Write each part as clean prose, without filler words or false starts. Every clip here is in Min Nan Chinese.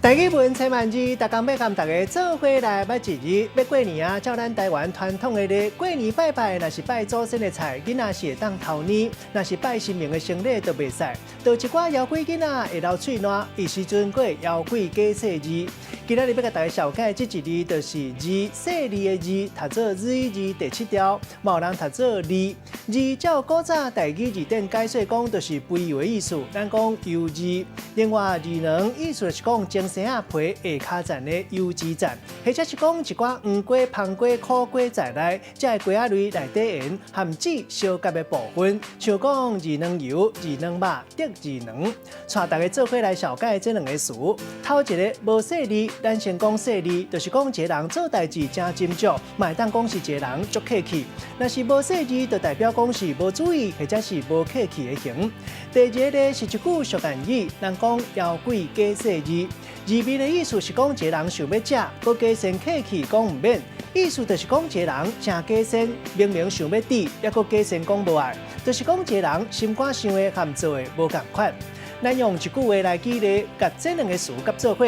台語文千萬字，逐工欲佮大家做伙來捌一字。欲過年啊，照咱台灣傳統的咧過年拜拜，若是拜祖先的菜，囡仔是會當頭年；若是拜神明的生理，就袂使。就一寡枵鬼囡仔會流喙瀾，彼時陣閣會枵鬼假細字。今仔日欲共大家紹介這一字，就是字細字的字，讀做 Z 字第七調，嘛有人讀做字。字照古早台語字典解說講，就是肥油的意思。咱講油字。另外，字卵意思就是講前生仔皮下跤層的油脂層，或者是講一寡黃瓜、芳瓜、苦瓜在內，這个瓜仔類內底鹽含脂相夾的部分，像講字卵油、字卵肉、竹字卵。帶大家做伙來紹介這兩个詞。頭一个無細膩，咱先講細膩，就是講一个人做代誌誠斟酌，嘛會當講是一个人足客氣。若是無細膩，就代表講是無注意，或者是無客氣的型。第二个是一句俗諺語，人講枵鬼假細膩。字面的意思是講一个人想欲食，閣假仙客氣講毋免，意思就是講一个人誠假仙，明明想欲佇，猶閣假仙講無愛，就是講一个人心肝想的和做的無仝款。咱用一句話來舉例，共這兩个詞夾做伙。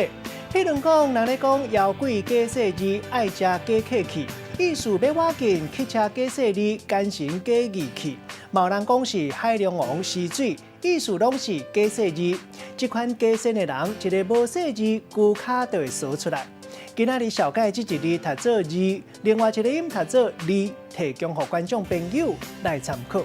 譬如講，人咧講枵鬼假細膩，愛食假客氣，意思欲倚近乞食假細膩，精神假義氣。嘛有人講是海龍王施水，意思攏是假細膩。這款假仙的人，一个無細膩，龜跤就會趖出來。今仔日紹介這一字讀做字，另外一个音讀做字，提供予觀眾朋友來參考。